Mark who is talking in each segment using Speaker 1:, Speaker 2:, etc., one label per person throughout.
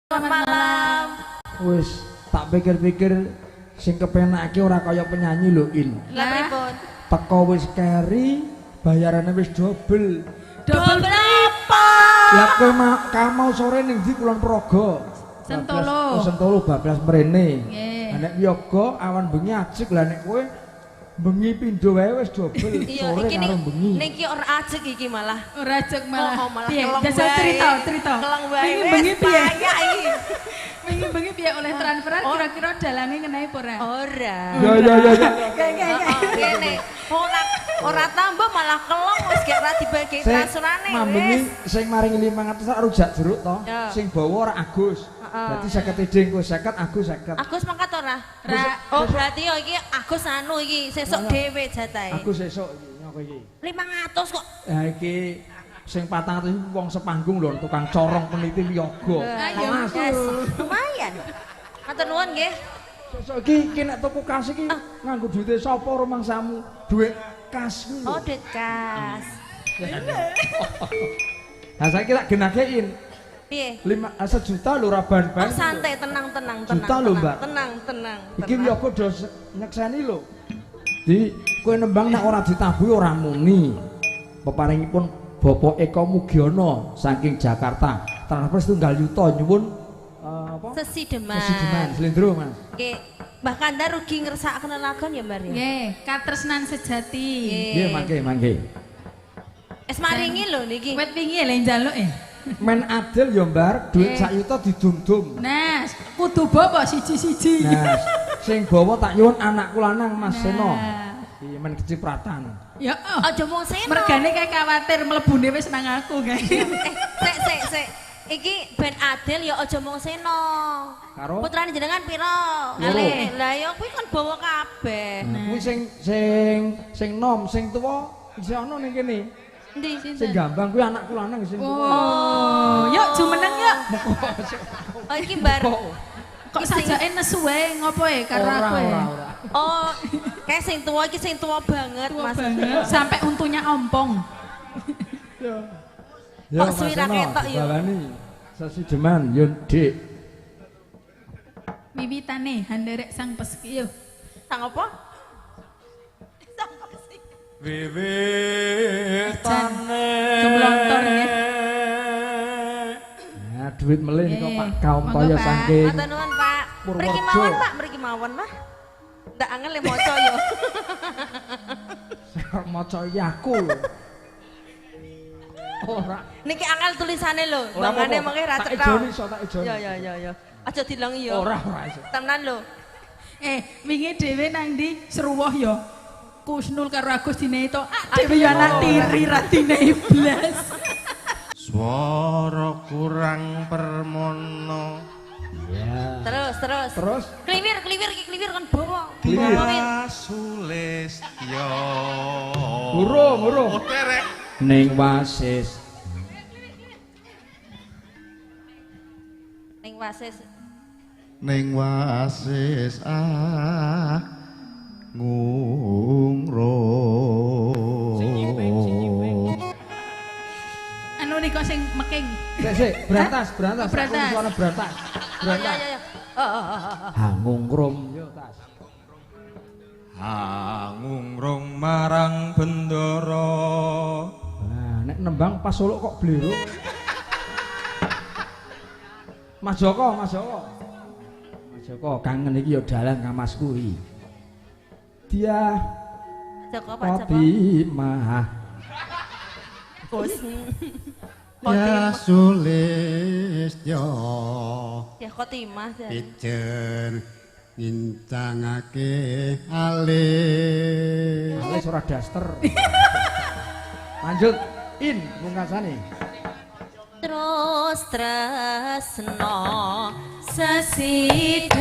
Speaker 1: Selamat malam.
Speaker 2: Wis tak pikir-pikir sing kepenake ora kaya penyanyi lho In.
Speaker 1: Lah pripun?
Speaker 2: Teko wis keri, bayarane wis dobel.
Speaker 1: Dobel apa?
Speaker 2: Lah kowe mau sore ning ndi Kulon Progo?
Speaker 3: Sentolo.
Speaker 2: Oh, Sentolo bablas mrene.
Speaker 3: Nggih.
Speaker 2: Lah nek yoga awan bengi ajeg, lah nek kowe bengi pindho wae wis dobel sore karo bengi.
Speaker 1: Niki ora ajeg iki malah.
Speaker 3: Ora ajeg malah.
Speaker 1: Oh, malah
Speaker 3: piye?
Speaker 1: kelong
Speaker 3: Jajal
Speaker 1: wae.
Speaker 3: cerita.
Speaker 1: Kelong wae.
Speaker 3: Wingi bengi piye?
Speaker 1: Iki.
Speaker 3: Wingi bengi piye oleh transferan kira-kira dalange ngenai apa ora?
Speaker 1: Ora.
Speaker 2: Ya ya ya ya.
Speaker 1: Ngene. Ora tambah malah kelong wis gak ora dibagi transferane
Speaker 2: wis. Sing maringi 500 sak rujak jeruk to. Sing bawa ora Agus. Berarti 50 ding kowe 50 Agus 50.
Speaker 1: Agus mangkat ora? Oh berarti yo iki Agus anu iki sesuk dhewe jatahe.
Speaker 2: Agus sesuk iki nyoko iki.
Speaker 1: 500 kok.
Speaker 2: Ha iki sing 400 iki wong sepanggung lho tukang corong peniti wiyaga.
Speaker 1: Mas. Lumayan. Matur nuwun nggih.
Speaker 2: Sesuk iki iki nek tuku kas iki nganggo duwite sapa rumangsamu? Duit kas kuwi.
Speaker 1: Oh, duit kas.
Speaker 2: Lah saiki tak genakein.
Speaker 1: Piye?
Speaker 2: 5 sejuta lho ora ban-ban.
Speaker 1: Oh, santai, tenang, tenang, tenang.
Speaker 2: Juta lho, Mbak.
Speaker 1: Tenang, tenang.
Speaker 2: Iki wiyaga do nyekseni lho. Di kowe nembang nek ora ditabuhi ora muni. Peparingipun Bapak Eko Mugiono saking Jakarta. Transfer setunggal yuta nyuwun apa?
Speaker 1: Sesideman.
Speaker 2: Sesideman, slendro, Mas.
Speaker 1: Nggih. Mbah Kandar rugi ngersakaken lelagon ya, Mbak ya?
Speaker 3: Nggih, katresnan sejati.
Speaker 2: Nggih, mangke, mangke.
Speaker 1: Es maringi lho niki.
Speaker 3: Wit wingi lho njaluk e.
Speaker 2: Men adil ya Mbar, duit sak yuta didum-dum.
Speaker 3: Nah, kudu bawa siji-siji.
Speaker 2: Nah, sing bawa tak nyuwun anakku lanang Mas Seno. Iya, men kecipratan.
Speaker 3: Ya, oh.
Speaker 1: Aja mung Seno.
Speaker 3: Mergane kayak khawatir mlebune wis nang aku kae.
Speaker 1: Sik sik sik. Iki ben adil ya aja mung Seno.
Speaker 2: Karo
Speaker 1: putrane jenengan pira? Kalih. Lah ya kuwi kon bawa kabeh.
Speaker 2: Kuwi sing nom, sing tuwa isih ana ning kene.
Speaker 1: Endi?
Speaker 2: Sing gambang kuwi anakku lanang sing tuwa.
Speaker 3: Oh, yuk jumeneng yuk.
Speaker 1: Oh iki Mbar.
Speaker 3: Kok sajake nesu wae ngopo e karo aku e.
Speaker 1: Oh, kayak sing tuwa iki sing tuwa banget
Speaker 3: Mas. Sampai untunya ompong.
Speaker 2: Yo.
Speaker 1: Kok suwi ra ketok yo.
Speaker 2: Sesideman yo Dik.
Speaker 3: Wiwitane handerek sang peski yo.
Speaker 1: Sang apa? Sang peski.
Speaker 4: Wiwitane
Speaker 3: gemlontor nggih.
Speaker 2: Nah, duit melih nika Pak Kaum Toyo saking.
Speaker 1: Matur nuwun Pak. Mriki mawon Pak, mriki mawon lah. Ndak angel le maca yo.
Speaker 2: Maca iki aku lho. Ora.
Speaker 1: Niki angel tulisane lho, mangane mengke ra
Speaker 2: Tak
Speaker 1: cetha.
Speaker 2: ijoni iso tak ijoni.
Speaker 1: Ya ya ya ya. Aja dilongi yo.
Speaker 2: Ora ora iso.
Speaker 1: Tenan lho.
Speaker 3: Wingi dhewe nang ndi Sruwoh yo. Kusnul karo Agus dinehi to. Ah dhewe yo anak tiri ra dinehi blas.
Speaker 4: Swara kurang permono.
Speaker 2: Ya.
Speaker 1: Terus terus.
Speaker 2: Terus
Speaker 1: kliwir kliwir iki kliwir kon bawa.
Speaker 4: Kliwir. Sulistyo.
Speaker 2: Urung urung.
Speaker 4: Oh, terek.
Speaker 2: Ning wasis.
Speaker 1: Ning wasis.
Speaker 4: Ning wasis ah ngungro.
Speaker 3: Anu nika sing meking.
Speaker 2: Sik sik, berantas, berantas.
Speaker 3: Berantas.
Speaker 2: Sono berantas. Berantas.
Speaker 1: Iya iya iya.
Speaker 2: Hangungrung yo tas.
Speaker 4: Hangungrung marang bendara.
Speaker 2: Nah, nek nembang pas Solo kok bliruk. Mas Joko, Mas Joko. Mas Joko kangen iki yo dalang kang Masku iki. Dia
Speaker 1: Joko Pak Joko.
Speaker 2: Khotimah.
Speaker 1: Gus.
Speaker 4: Ya Sulistyo.
Speaker 1: Ya Khotimah.
Speaker 4: Pijen ngincangake alis.
Speaker 2: Alis ora daster. Lanjut in pungkasane.
Speaker 1: Terus tresno sesideman.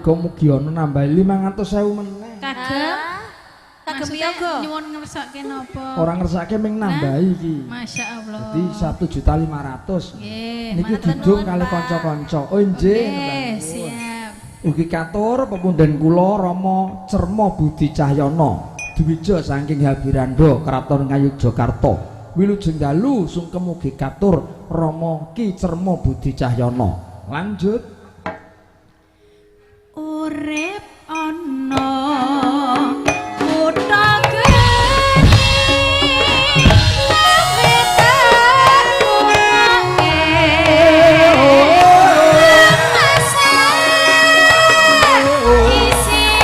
Speaker 2: Eko Mugiono nambahi 500.000 meneh.
Speaker 3: Kagem.
Speaker 1: Kagem yoga.
Speaker 3: Nyuwun ngersake napa?
Speaker 2: Ora ngersake ming nambahi iki.
Speaker 3: Masya Allah.
Speaker 2: Dadi 1.500.000.
Speaker 3: Nggih.
Speaker 2: Niki didung kali kanca-kanca. Oh nggih.
Speaker 3: Siap.
Speaker 2: Ugi katur pepundhen kula Rama Cerma Budi Cahyono Dwija saking Habirando Kraton Ngayogyakarta. Wilujeng dalu sungkem ugi katur Rama Ki Cerma Budi Cahyono. Lanjut.
Speaker 3: Urip ana kutha geni lawe tak kurake masa isine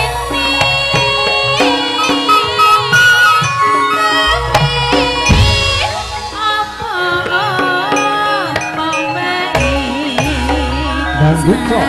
Speaker 3: apa apa wae
Speaker 2: Dangdut kok.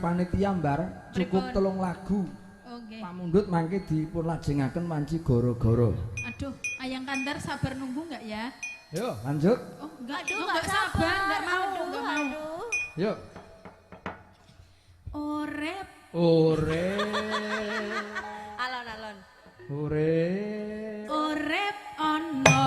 Speaker 2: Panitia mbar cukup 3 lagu.
Speaker 3: Oke.
Speaker 2: Pamundhut mangke dipun lajengaken wanci goro-goro.
Speaker 3: Aduh, Ayang Kandar sabar nunggu enggak ya?
Speaker 2: Yo, lanjut.
Speaker 3: Oh, enggak, aduh, enggak sabar, enggak mau, enggak mau.
Speaker 2: Yo.
Speaker 3: Urip.
Speaker 2: Urip.
Speaker 1: Alon-alon.
Speaker 2: Urip.
Speaker 3: Urip ana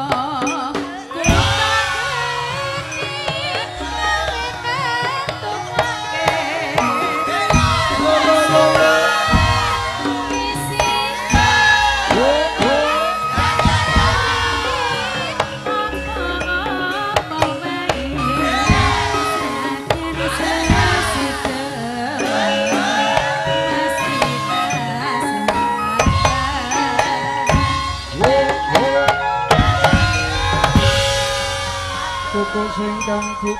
Speaker 2: sing kang